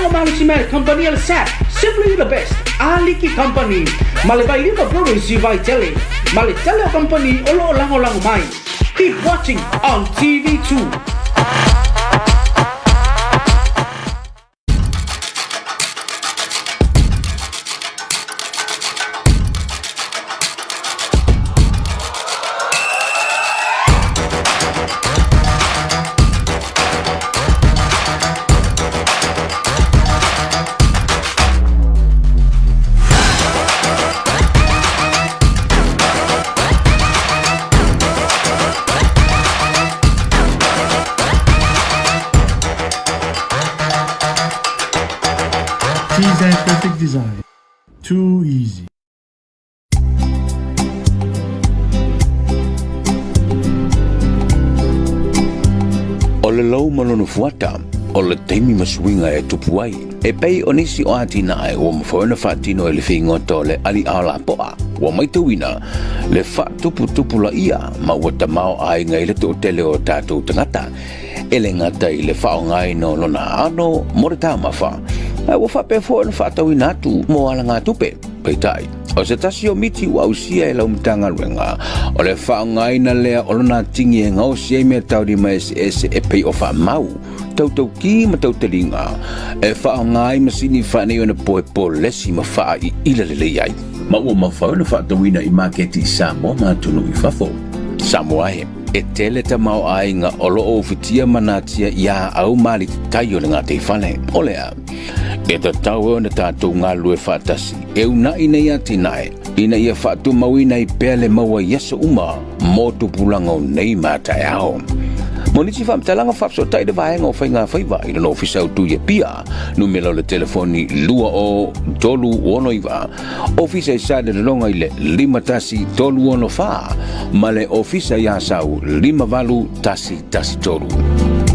Faasaoga malosi mai a le kamupani a le SAP, Simply the Best, Aliki Company, ma le Vailima Breweries i Vaitele, ma le tele o kamupani o lo o lagolago mai. Keep watching on TV2. Design Perfect Design. Too easy. O le lou ma lona fuata, o le taimi ma suiga e tupu ai. E pei o nisi o atinae ua mafai ona faatino e le figota o le aliao lapoa, ua maitauina le faatuputupulaia ma ua tamaoaiga i le toatele o tatou tagata, e le gata i le faaaogaina o lona ano mo le taumafa, ae ua faapea foi ona faatauina atu mo alagatupe. Peitai, o se tasi o miti ua ausia e lau Matagaluega, o le faaaogaina lea o lona tigi e gaosi ai meataulima eseese e pei o faamau, tautauki ma tautaliga, e faaaoga ai masini faaneionapo e polesi ma faaiila lelei ai. Ma ua mafai ona faatauina i maketi i Samoa ma atunuu i fafo. Samoa e, e tele tamaoaiga o lo o ufitia ma natia iā au ma alititai o le gataifale. O lea, E tatau e ona tatou galulue faatasi e unaʻi nei atinae ina ia faatumauina ai pea le maua i aso uma mo tupulaga o nei ma taeao. Mo nisi faamatalaga faafesootai le vaega o Faiga Faiva i lona ofisa autu i Apia, numera o le telefoni 20369, ofisa i Salelologa i le 51364 ma le ofisa i Asau 58113.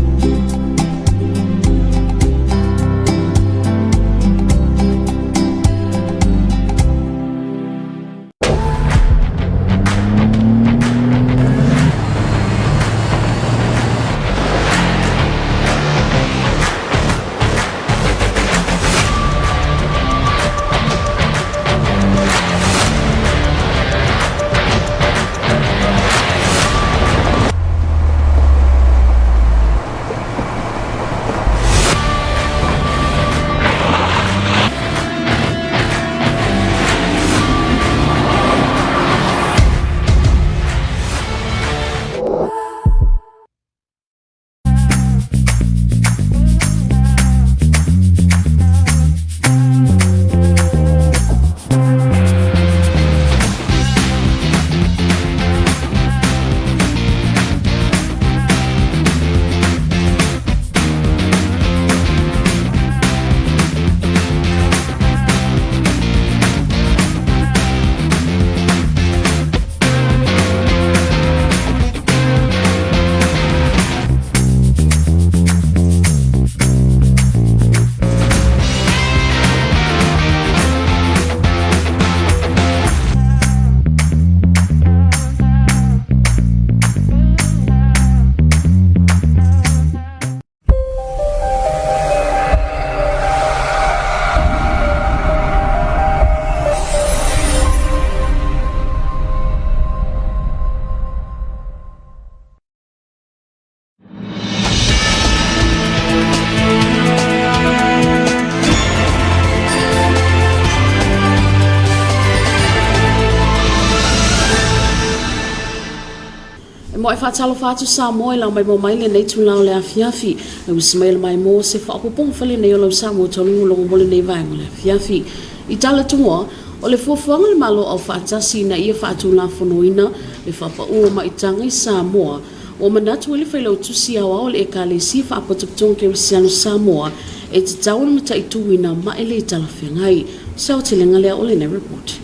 E moe faatalofa atu Samoa i lau maimoa mai lenei itula o le afiafi. E usi mai le maimoa se faaopoopoga fale nei o lau Samoa taulogologo mo lenei vaega o le afiafi. I tala tua, o le fuafuaga a le Malo Aufaatasi ina ia faatulafonoina le faapaua o maitaga i Samoa, ua manatu ai le Failautusi Aoao o le Ekalesia Faapotopotoga Kerisiano Samoa e tatau ona mataituina ma e le talafeagai. Se aotelega lea o lenei report.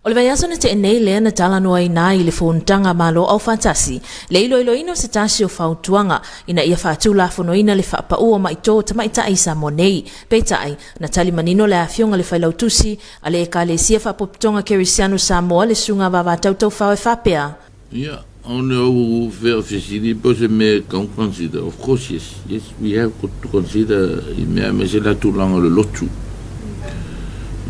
O le vaiaso na tea nei lea na talanoaina ai i le Fonotaga a Malo Aufaatasi le iloiloina o se tasi o fautuaga ina ia faatulafonoina le faapau o maʻi-tō tamaitai i Samoa nei. Peitai, na tali manino le Afioga le Failautusi a le Ekalesia Faapotopotoga Kerisiano Samoa le Susuga Vavatautaufao e faapea. Ia, Ona ou fesili pe o se mea e tatau ona consider, of course yes, yes we have got to consider i mea aemaise la tulaga o le lotu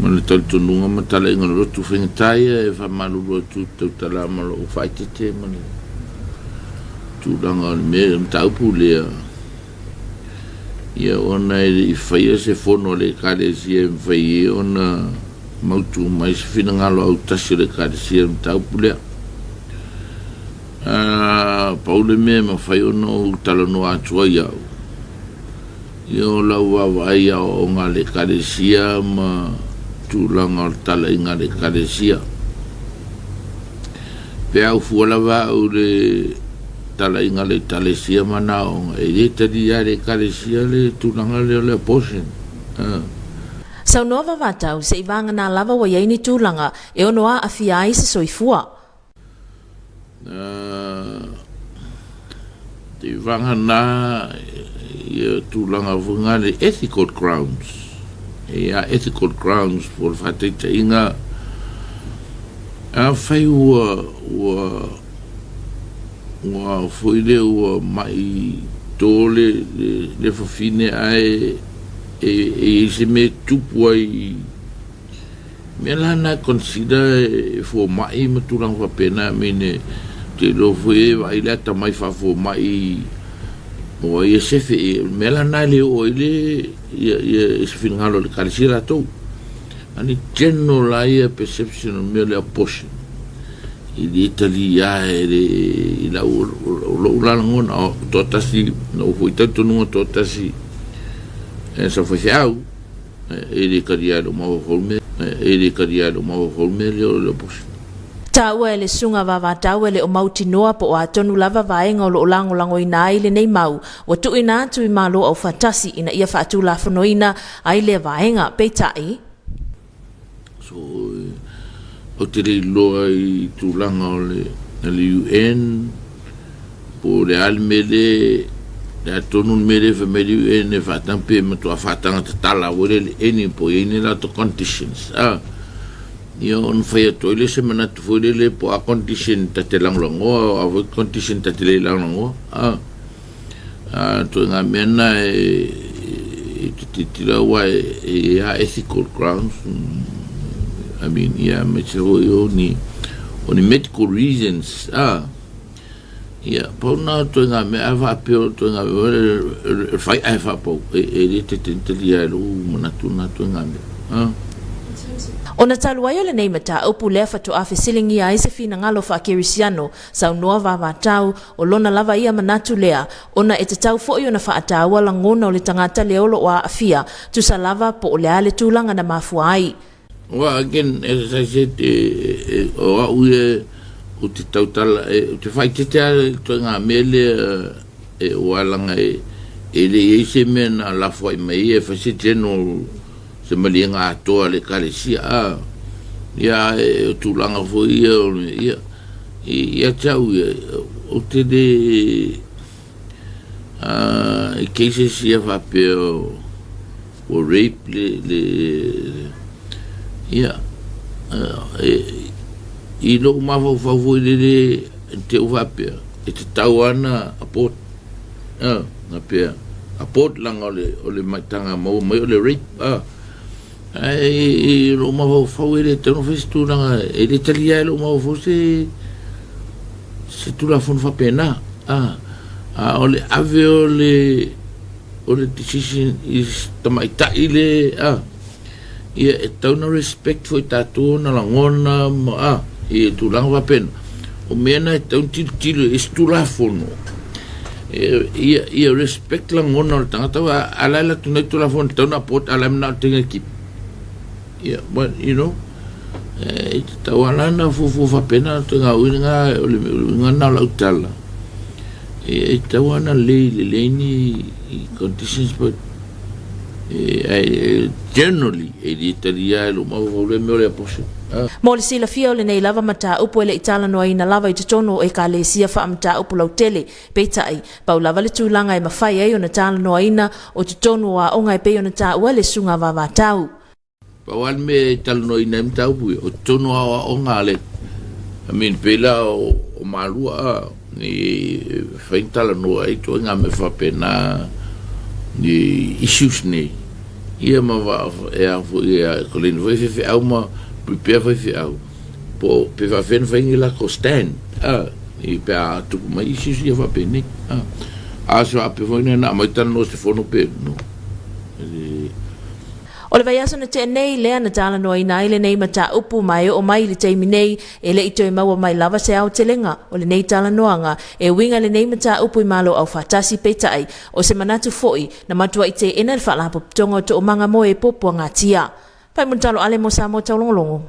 ma le talitonuga ma talaiga o le lotu. Faigata ia e faamalulu atu i te tautala ma lou faaeteete ma le tulaga o le mea mataupu lea, ia ona e le i faia se fono a le Ekalesia e mafai ai ona mautu mai se finagalo autasi o le Ekalesia i le mataupu lea. A pau le mea e mafai ona ou talanoa atu ai au, ia o lau vaavaai i aoaoga a le Ekalesia ma tulaga o le talaiga a le Ekalesia. Pe a ufua lava au i le talaiga a le Ekalesia ma ana aoaoga, e le talia e le Ekalesia le tulaga lea o le abortion. Saunoa Vavatau, se i vagana lava ua i ai ni tulaga e ono aafia ai se soifua. Te vagana ia tulaga foi nga le ethical grounds. E a ethical grounds po le faataitaiga afai ua ua ua foi le ua mai to le le fafine ae e e i se mea tupu ai Mea la na e consider e fomai ma tulaga faapena, I mean ou te iloa foi e vaai le atamai faafomai o ai e sefe i o le mea la na e le oo ai le ia ia se finagalo o le ekalesia latou. A ni general la ia perception o le mea o le abortion i le talia e le i lau o lou la lagona o toatasi na ou foi talitonuga toatasi e sa faifeau E le talia e lou mafaufau le mea, e le talia e lou mafaufau le mea lea o le abortion. Taua e le Susuga Vavatau e le o mautinoa po o a tonu lava vaega o lo o lagolagoina ai lenei mau ua tuuina atu i Malo Aufaatasi ina ia faatulafonoina ai lea vaega. Peitai, So, ou te le iloa i tulaga o le UN po o le a le mea lea, le a tonu le mea lea fai mai le UN e faatanga pe matua faataga tatala foi lea le any po o i ai ni latou conditions a. Ia ona fai atu ai lea se manatu foi lele po o a condition ta te lagolagoa o a foi condition ta te le lagolagoa a. A ituaiga mea na e te tilotilo aua e i ai ethical grounds, I mean, ia aemaise foi o ni, o ni medical reasons, a. Ia, pau na o ituaiga mea, a faapea o ituaiga mea, e fai ae faapau, e le talia e lou manatu na ituaiga mea. A. Ona talu ai o lenei mataupu lea faatoa fesiligia ai se finagalo faakerisiano Saunoa Vavatau, o lona lava ia manatu lea, ona e tatau foi ona faataua lagona o le tagata lea o lo o aafia, tusa lava po o le a le tulaga na mafua ai. Well, again, as I said, o au ia ou te tautala, ou te faaeteete lava i ituaiga mea lea aua leaga e le i ai se mea na lafoai mai ai e fai se general se maliega atoa a le Ekalesia, a, ia, ae o tulaga foi ia o le, ia, ia te au ia, ou te le, a, i cases ia faapea ua rape le, le, ia, e, i lou mafaufau foi lele, te u faapea, e tatau lava ona abort, a. Na pea abort leaga o le o le maitaga maua mai o le rape a ae i lou mafaufau e le tatau ona fai se tulaga e le talia ai lou mafaufau se se tulafono faapena a a o le ave o le o le decision i tamaitai le a Ia, e tatau ona respect foi tatou ona lagona ma a, i tulaga faapena. O mea na e tatau ona tilotilo i se Tulafono, ia, ia respect lagona o le tagata, aua a la e alu atu nei Tulafono e tatau ona abort, a o la e manao le teine e keep. Ia, but, you know, e tatau lava la ona fuafua faapena, ituaiga uiga, o le uiga lena o lau tala, e tatau lava ona lay lelei ni conditions but Ae generally e le talia e lou mafaufau lea mea o le abortion. Mo le silafia o lenei lava mataupu e le i talanoaina lava i totonu o Ekalesia faamataupu lautele, peitai, pau lava le tulaga e mafai ai ona talanoaina o totonu o aoga e pei ona taua le Susuga Vavatau. Pau lava le mea e talanoaina ai mataupu ia, o totonu o aoaoga a le I mean, pei la o, o Malua a, ni fai ni talanoa ai ituaiga mea faapena ni issues nei. Ia ma va, e a foi, e a, ko leina foi faifeau ma prepare faifeau, po o, pe faapefea ona fai ni latou stand, a, i pe a tupu mai issues ia faapenei, a. A o se faapea foi na aumai talanoa i se fono pe, no. E le. O le vaiaso na tea nei lea na talanoaina ai lenei mataupu ma e oo mai i le taimi nei e le i toe maua mai lava se aotelega o lenei talanoaga e uiga lenei mataupu i Malo Aufaatasi peitai o se manatu foi na matuai teena le Faalapotopotoga o Toomaga mo e Puapuagatia. Faimoni Ale mo Samoa Taulogologo.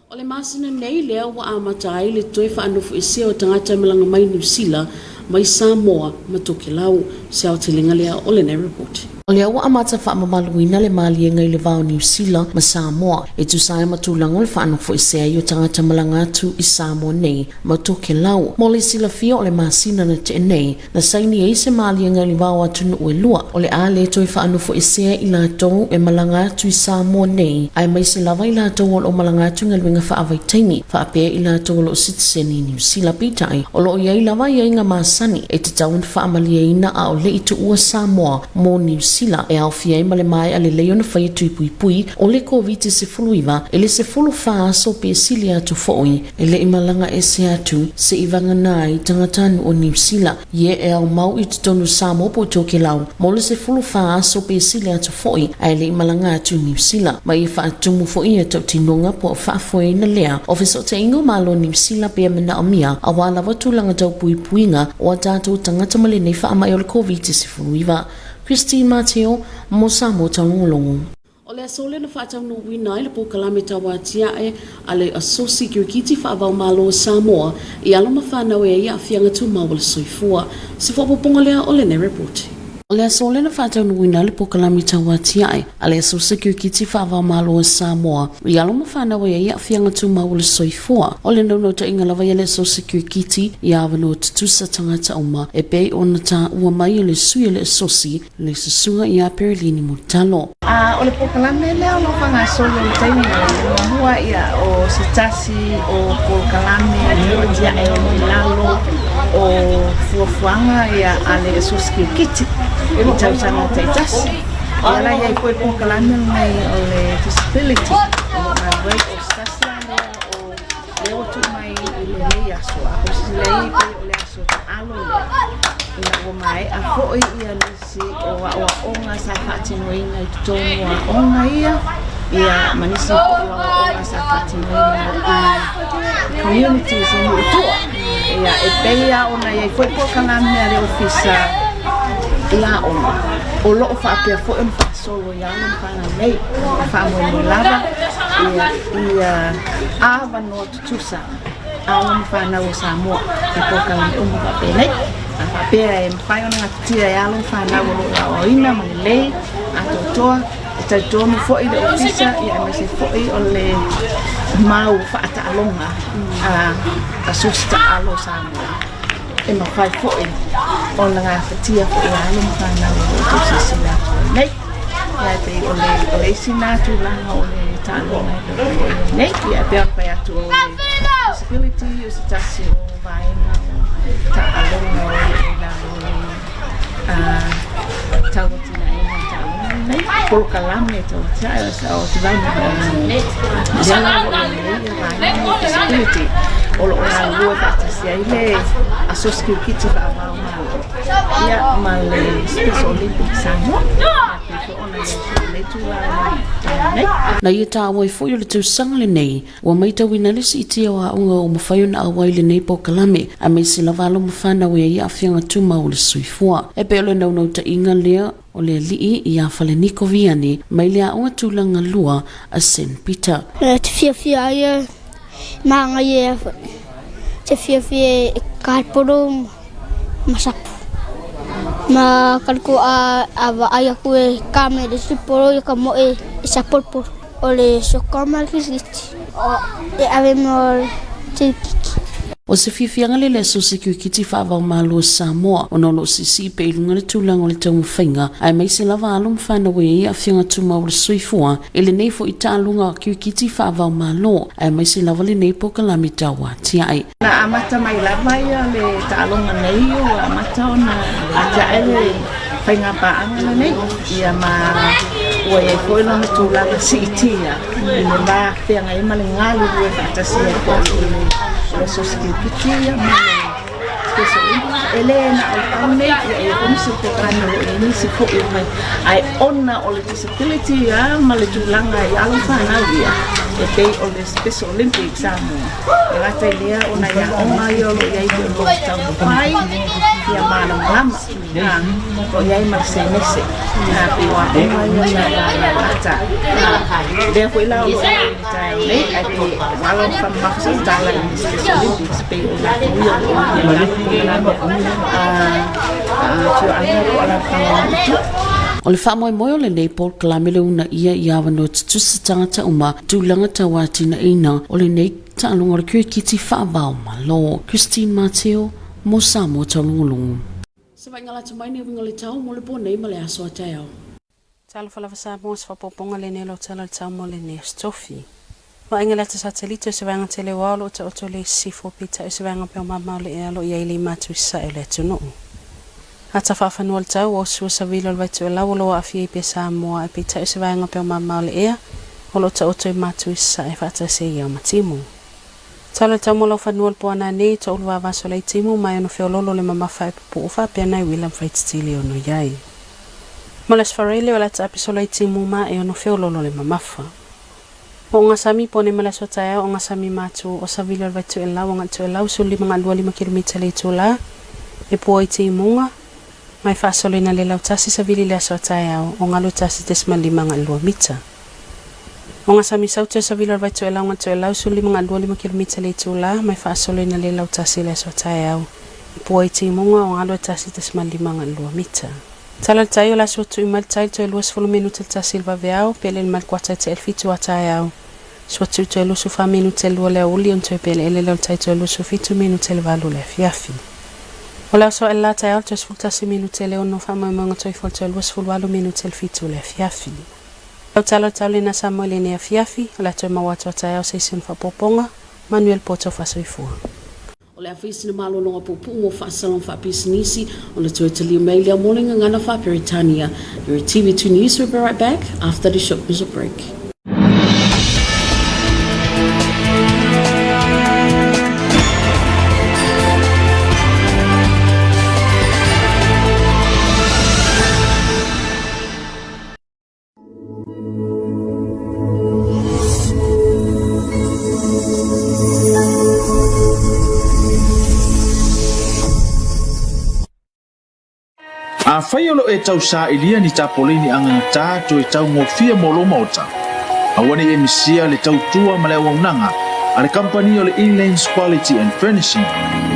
O le masina nei lea ua amata ai le toe faanofoesea o tagata e malaga mai Niu Sila mai Samoa ma Tokelau. Se aotelega lea o lenei report. O lea ua amata faamamaluina le maliega i le va o Niu Sila ma Samoa e tusa ai ma tulaga o le faanofoesea ai o tagata malaga atu i Samoa nei ma Tokelau. Mo le silafia o le masina na tea nei, Na saini ai se maliega i le va o atunuu e lua, o le a le toe faanofoesea i latou e malaga atu i Samoa nei, aemaise lava i latou o lo o malaga atu i galuega faavaitaimi, faapea i latou o lo o sitiseni i Niu Sila. Peitai, o lo o i ai lava aiaiga masani e tatau ona faamalieina a o le i tuua Samoa mo Niu Sila, e aofia ai ma le maea lelei ona faia tui puipui o le Koviti-19 i le 14 aso pe sili atu foi. E le i malaga ese atu se i vagana ai tagata o Niu Sila, ie e ao mau i totonu Samoa po o Tokelau mo le 14 aso pe sili atu foi ae le i malaga atu i Niu Sila. Ma ia faatumu foi ia tautinoga po o faafoeina lea o fesootaiga o Malo Niu Sila pea manaomia aua lava tulaga tau puipuiga o a tatou tagata ma lenei faamai o le Koviti-19. Christine Mateo mo Samoa Taulogologo. O le aso lea na faataunuuina ai le polokalame tauatiae a le Asosi Kirikiti Faavaomalo o Samoa i alo ma fanau e ai aafiaga tumau o le soifua. Se faaopoopoga lea o lenei repoti. O le aso lea na faataunuuina ai le polokalame tauatiae a le Asosi Kirikiti Faavaomalo o Samoa i alo ma fanau e ai aafiaga tumau o le soifua. O le naunautaiga lava ia le Asosi Kirikiti ia avanoa tutusa tagata uma e pei ona taua mai e le sui o le Asosi le susuga iā Perelini Mulitalo. A o le polokalame lea o lo o faagasolo i le taimi lenei, muamua ia o se tasi o polokalame tauatiae o lo o i lalo o fuafuaga ia a le Asosi Kirikiti i tausaga taitasi. Ia la i ai foi le polokalame lenei o le Disability o lo o galulue ai o se tasi la lea o lea ua tuu mai i lenei aso, a ua silasila i ai pei o le aso taalo lea, ina ua maea foi ia nisi o aoaoga sa faatinoina i totonu o aoga ia, ia ma nisi foi o aoaoga sa faatinoina i communities i nuu tua. Ia, e pei lava ona i ai foi polokalame a le ofisa i aoga, o lo o faapea foi ona faasolo i alo ma fanau nei, e faamoemoe lava ia, ia avanoa tutusa a alo ma fanau o Samoa i polokalame uma faapenei. A faapea e mafai ona gafatia e alo ma fanau o lo o aoaoina ma lelei atoatoa, e talitonu foi le ofisa ia aemaise foi o le mau faataaloga a Asosi Taalo o Samoa. E mafai foi ona gafatia foi e alo ma fanau o lo o outou silasila atu ai nei. Ia e pei o le, o le isi lena tulaga o le taaloga e pei ona i ai nei. Ia e pei ona fai atu o le disability o se tasi o vaega o taaloga o lo o i lalo o le tauatinaega o taaloga lenei, polokalame tauatiae o development lea la o lo o i ai nei ia vaega o disability o lo o galulue faatasi ai le Asosi Kirikiti Faava o Malo ia ma le Special Olympics Samoa ia pei foi ona i ai foi lenei tulaga nei. Na ia taua ai foi o le tausaga lenei, ua maitauina le siitia o aoga ua mafai ona auai i lenei polokalame, aemaise lava alo ma fanau e ai aafiaga tumau o le soifua. E pei o le naunautaiga lea o le alii iā Faleniko Viani mai le Aoga Tulaga Lua a Saint Peter. E te fiafia ai e māngai e te fiafia e kāporo ma sapu. Ma kaliko a a vaai aku e ka me le poro i ka moe e sapolopolo. O le soka ma le kirikiti. O e ave mo le kirikiti. O se fiafiaga lea i le aso o se kirikiti faava-o-Malo o Samoa, ona o lo o siisii pea i luga le tulaga o le taumafaiga, aemaise lava alo ma fanau e i ai aafiaga tumau o le soifua i lenei foi taaloga kirikiti faava-o-Malo, aemaise lava lenei polokalame tauatiae. Na amata mai lava ia le taaloga nei ua amata ona atiae le faiga paaga lenei, ia ma ua i ai foi lona tulaga siitia i le va feagai ai ma le galulue faatasi ai foi o le Aso Kirikiti ia ma le Special Olympics. E le na o le pau nei, ia e i ai foi nisi o polokalame o lo o i ai nisi foi o fai, ae ona o le disability ia ma le tulaga i alo ma fanau ia, e pei o le Special Olympics Samoa. E gata i lea o nai aoga ia o lo o i ai pei o lo o taumafai ia malamalama, o lo o i ai ma le senese, pei o aoga ia na gata. Lea foi la o lo o i ai i le taeao nei, ae pei ua ala ona faamamafa se tala i le Special Olympics, pei o latou ia o lo o i lalo o polokalame a afioaga po o alaalafaga o nuu i tua. O le faamoemoe o lenei polokalame le uunaia ia avanoa tutusa tagata uma tulaga tauatinaeina o lenei taaloga o le kirikiti faava-o-Malo. Christine Mateo mo Samoa Taulogologo. Se vaaiga lata mai nei uiga o le tau mo le po nei ma le aso a taeao. Talofa lava Samoa, se faaopoopoga lenei o lau tala o le tau mo lenei aso tofi. Vaaiga le ata satelite o se vaega tele o ao o lo o taoto le i sisifo, peitai o se vaega peo mamao le ea o lo o i ai le imatu i sasae o le atunuu. Ata faafanua le tau, ua oso sua savili o le Vaitoelau o lo o aafia ai pea Samoa, ae peitai o se vaega peo mamao le ea o lo o taoto i matu i sasae faatasi ai ao ma timu. Tala le tau mo lau fanua le po ana nei, toulu vavaso lei timu, mai ono feololo le mamafa e pupuu faapea nai uila ma faititili ono iai. Mo le aso Faraile o le ata apiso lei timu ma e ono feololo le mamafa. O Ogasami, pone ma le aso taeao, Ogasami matu o savili o le Vaitoelau, agai Toelau, 15 25 kilomita le itula, e pua i timuga, mai faasoloina le lautasi savili le aso a taeao, o galu 1.5 agai 2 mita. Ogasami Sauti o savili o le Vaitoelau agai Toelau, 15 25 kilomita le itula, mai faasoloina le lautasi le aso a taeao, e pua i timuga, o galu 1.5 agai 2 mita. Tala le tai o le aso tui mai le tai le toe 20 minute le tasi i le vaveao, pele le mai le kuata i te ele fitu a taeao. Sua tu toe 24 minute le lua le aoauli ona toe peleele lea o le tai toe 27 minute le valu o le afiafi. O le aso ae le la taeao le toe 11 minute le ono faamoemoega toe ifo le toe 28 minute le fitu o le afiafi. Lau tala o le tau lena Samoa i lenei afiafi, o le a toe maua atu a taeao se isi ona faaopoopoga. Manuia le po taufasoifua. O le a fai sina malologa puupuu mo faasalaga faapisinisi ona toe talia mai lea mo le gagana faa-Peretania. You're at TV2 News, we'll be right back after this short music break. Afai o lo o e tausailia ni tapoleni agagatā toe taugofie mo lou maota, aua ne i e misia le tautua ma le auaunaga a le kamupani o le Inlands Quality and Furnishing.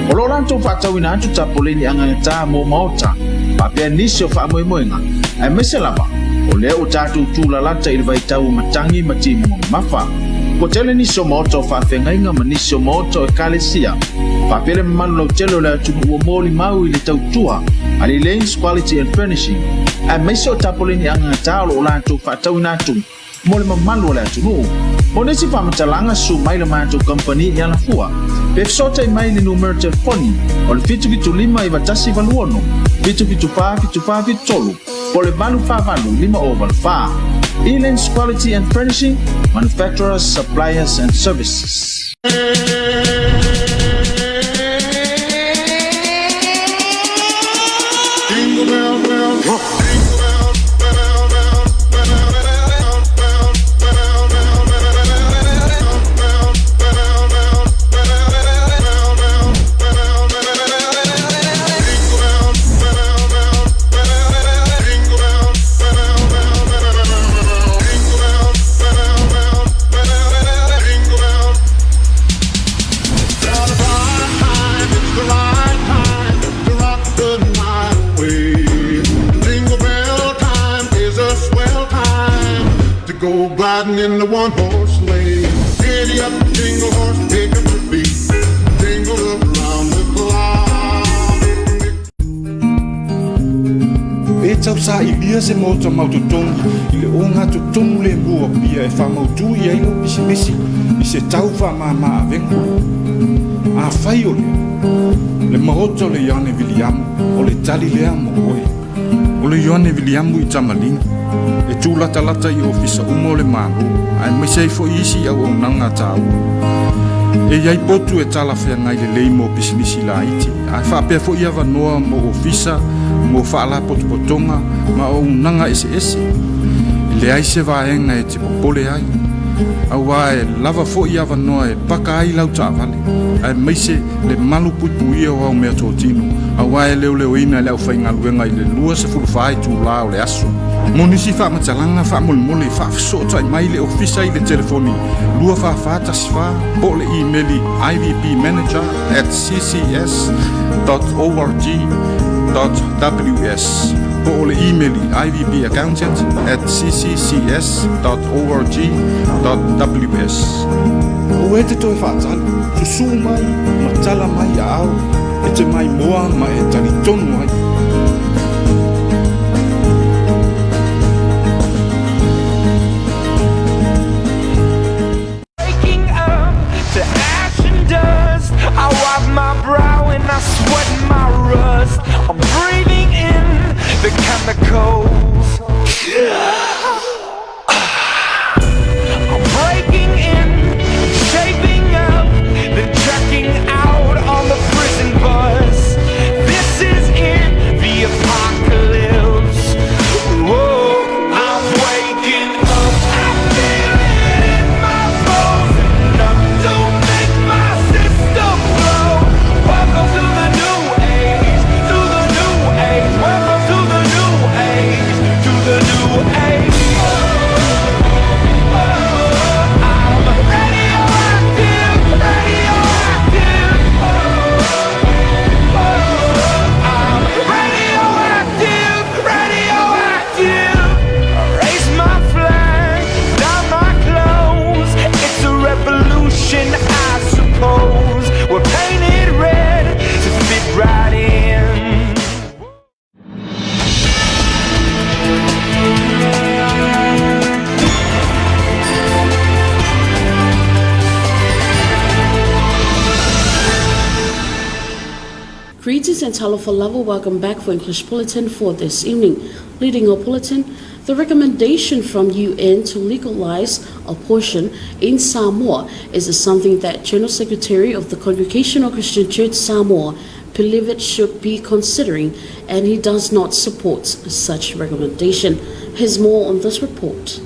O lo o latou faatauina atu tapoleni agagatā mo maota faapea nisi o faamoemoega, aemaise lava o lea ua tatou tulalata i le vaitau o matagi ma timuga mamafa. Ua tele nisi o maota o faafeagaiga ma nisi o maota o ekalesia, faapea le mamalu lautele o le atunuu ua molimau i le tautua a le Lanes Quality and Furnishing, aemaise o tapoleni agagatā o lo o latou faatauina atu mo le mamalu o le atunuu. Mo nisi faamatalaga, susu mai le matou kamupani i Alafua, pe fesootai mai i le numera telefoni o le 775 9186 774 7473 po o le 848 5084. Elands Quality and Furnishing, Manufacturers, Suppliers and Services. Gliding in the one horse sleigh. Giddy up, jingle horse, pick up your feet. Jingle up. tausailia se maota mautotogi i le ogatotonu lemu o Apia e faamautū i ai lou pisinisi i se tau faamāmā avega. Afai o lea, le maota o le Ioane Viliamu, o le tali lea mo oe. O le Ioane Viliamu i Tamalini, e tūlatalata i ofisa uma o le Malo, aemaise ai foi isi auaunaga taua. E i ai potu e talafeagai lelei mo pisinisi laiti, ae faapea foi avanoa mo ofisa, mo faalapotopotoga ma auaunaga eseese. E leai se vaega e te popole ai, auā e lava foi avanoa e paka ai lau taavale, aemaise le malu puipuia o au meatotino, auā e leoleoina e le aufaigaluega i le 24 itulā o le aso. Mo nisi faamatalaga faamolemole, faafesootai mai le ofisa i le telefoni 24414 po o le imeli ivpmanager at ccs dot org dot ws po o le imeli ivpaccountant at cccs dot org dot ws. Aua e te toe faatali, susū mai ma tala mai aao e te maimoa ma e talitonu ai. Waking up to ash and dust I wipe my brow and I sweat my rust I'm breathing in the chemicals I'm breaking in, shaping up Then checking out on the prison bus This is it, the apocalypse Whoa, I'm waking up I feel it in my bones Enough to make my system blow Welcome to the new age To the new age Welcome to the new age To the new age I'm radioactive, radioactive I'm radioactive, radioactive Raise my flag, down my clothes It's a revolution, I suppose We're painted red to fit right in Greetings and talofa lava, welcome back for English Bulletin for this evening. Leading our bulletin, the recommendation from UN to legalize abortion in Samoa is something that General Secretary of the Congregational Christian Church Samoa believe it should be considering and he does not support such recommendation. Here's more on this report.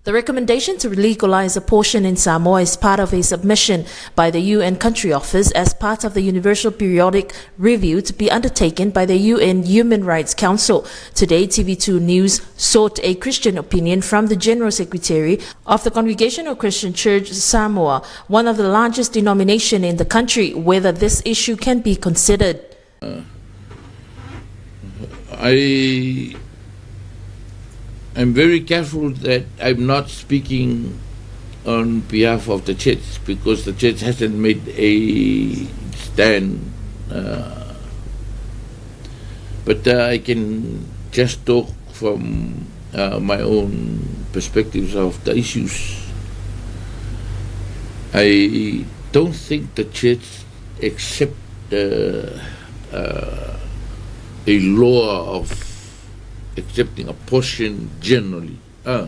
The recommendation to legalize abortion in Samoa is part of a submission by the UN Country Office as part of the Universal Periodic Review to be undertaken by the UN Human Rights Council. Today, TV2 News sought a Christian opinion from the General Secretary of the Congregational Christian Church Samoa, one of the largest denomination in the country, whether this issue can be considered. I am very careful that I'm not speaking on behalf of the church because the church hasn't made a stand. Uh, but uh, I can just talk from uh, my own perspectives of the issues. I don't think the church accept uh, uh, a law of accepting a portion generally. Uh,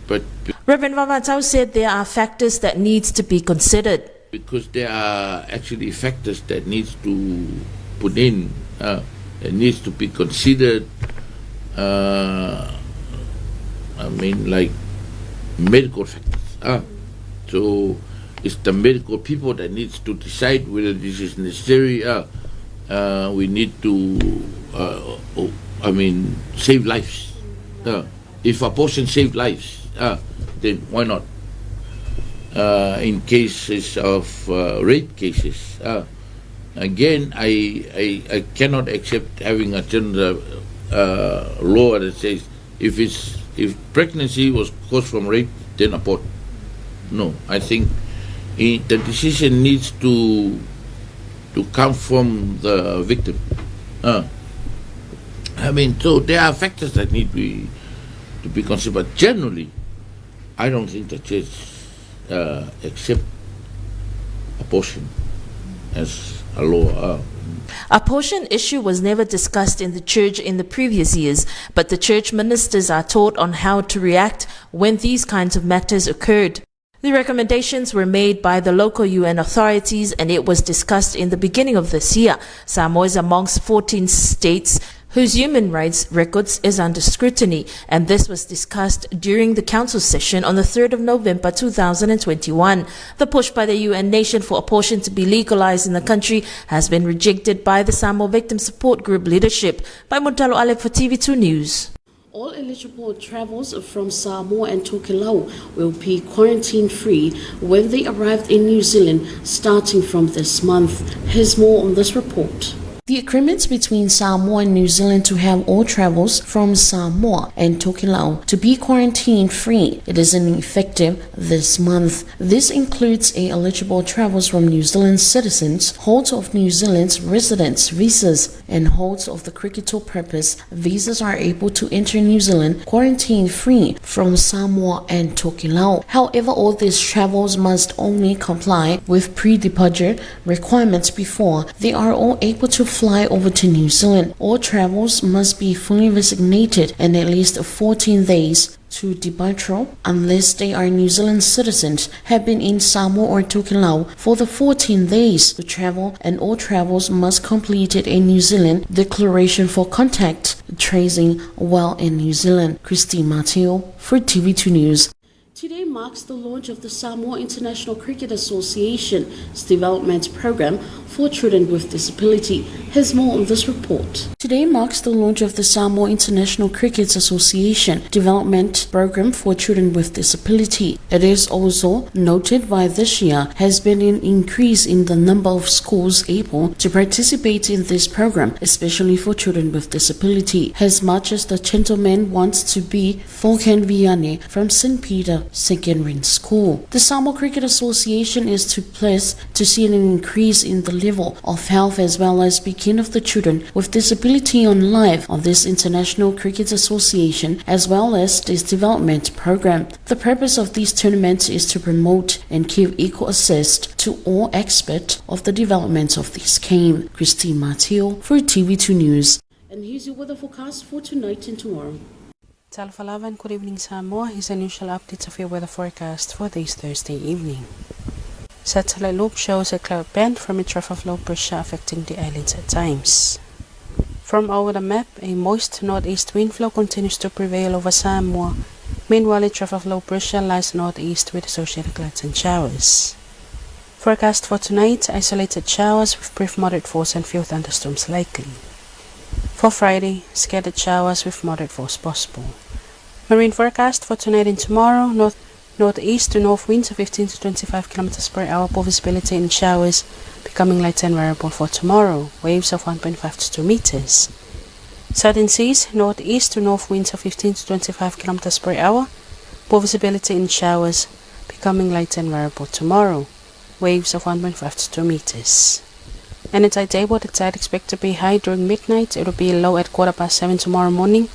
but Reverend Vavatau said there are factors that needs to be considered. Because there are actually factors that needs to put in, uh, it needs to be considered. Uh, I mean, like medical factors. Uh, so it's the medical people that needs to decide whether this is necessary. Uh, uh, we need to, uh, oh, I mean, save lives. Uh, if abortion save lives, uh, then why not? Uh, in cases of uh, rape cases, uh, again, I, I, I cannot accept having a general uh, law that says if it's if pregnancy was caused from rape, then abort. No, I think it, the decision needs to to come from the victim. Uh, I mean, so there are factors that need to be, to be considered. But generally, I don't think the church accept abortion as a law. Abortion issue was never discussed in the church in the previous years, but the church ministers are taught on how to react when these kinds of matters occurred. The recommendations were made by the local UN authorities and it was discussed in the beginning of this year. Samoa is amongst 14 states whose human rights records is under scrutiny, and this was discussed during the council session on the 3rd of November 2021. The push by the UN nation for abortion to be legalized in the country has been rejected by the Samoa Victim Support Group leadership. By Montalo Alec for TV2 News. All eligible travels from Samoa and Tokelau will be quarantine-free when they arrive in New Zealand starting from this month. Here's more on this report. The agreements between Samoa and New Zealand to have all travels from Samoa and Tokelau to be quarantine-free. It is in effective this month. This includes a eligible travels from New Zealand citizens, holders of New Zealand's residence visas, and holders of the critical purpose visas are able to enter New Zealand quarantine-free from Samoa and Tokelau. However, all these travels must only comply with pre-departure requirements before they are all able to fly over to New Zealand. All travels must be fully vaccinated and at least 14 days to departure unless they are New Zealand citizens, have been in Samoa or Tokelau for the 14 days to travel, and all travels must complete a New Zealand declaration for contact tracing while in New Zealand. Christine Mateo for TV2 News. Today marks the launch of the Samoa International Cricket Association's development program for children with disability. Here's more on this report. Today marks the launch of the Samoa International Cricket Association development program for children with disability. It is also noted by this year has been an increase in the number of schools able to participate in this program, especially for children with disability. As much as the gentleman wants to be Falcon Vianney from St. Peter Secondary School. The Samoa Cricket Association is to pleased to see an increase in the level of health as well as begin of the children with disability on life of this International Cricket Association as well as this development program. The purpose of these tournaments is to promote and give equal access to all aspects of the development of this game. Christine Mateo for TV2 News. And here's your weather forecast for tonight and tomorrow. Talofa lava and good evening Samoa. Here's an usual update of your weather forecast for this Thursday evening. Satellite loop shows a cloud band from a trough of low pressure affecting the islands at times. From over the map, a moist northeast wind flow continues to prevail over Samoa. Meanwhile, a trough of low pressure lies northeast with associated clouds and showers. Forecast for tonight, isolated showers with brief moderate force and few thunderstorms likely. For Friday, scattered showers with moderate force possible. Marine forecast for tonight and tomorrow, north northeast to north winds of 15 to 25 kilometers per hour, poor visibility and showers becoming light and variable for tomorrow, waves of 1.5 to 2 meters. Southern seas, northeast to north winds of 15 to 25 kilometers per hour, poor visibility and showers becoming light and variable tomorrow, waves of 1.5 to 2 meters. And inside table, the tide expected to be high during midnight. It will be low at 7:15 tomorrow morning.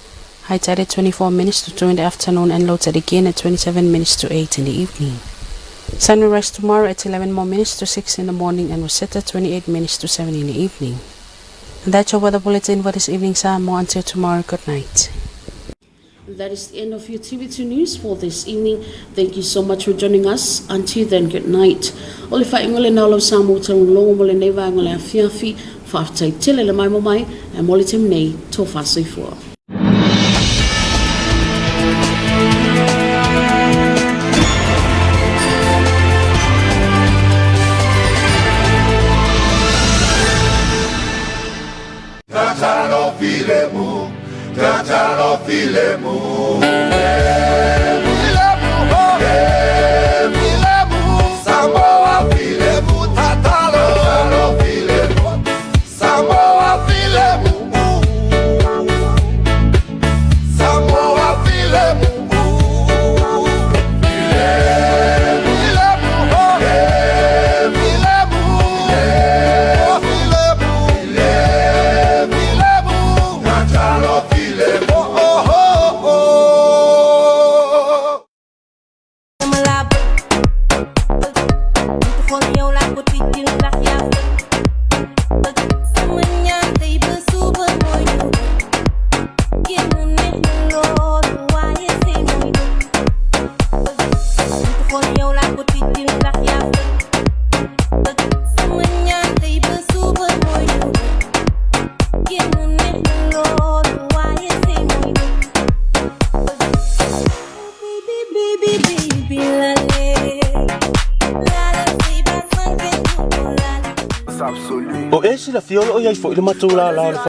High tide at 24 minutes to 2 in the afternoon and low tide again at 27 minutes to 8 in the evening. Sun will rise tomorrow at 11 more minutes to 6 in the morning and will set at 28 minutes to 7 in the evening. And that's your weather bulletin for this evening, Samoa. Until tomorrow, good night. That is the end of your TV2 News for this evening. Thank you so much for joining us. Until then, good night. O le faaiuga lena o lau Samoa taulologo mo lenei vaega o le afiafi, faafetai tele le maemo mai, e mo le taimi nei, tofa soifua. Tatalo filemu, tatalo filemu. Samoa filemu, tatalo filemu, Samoa filemu. O e silafia o lo o i ai foi le matou lala o le.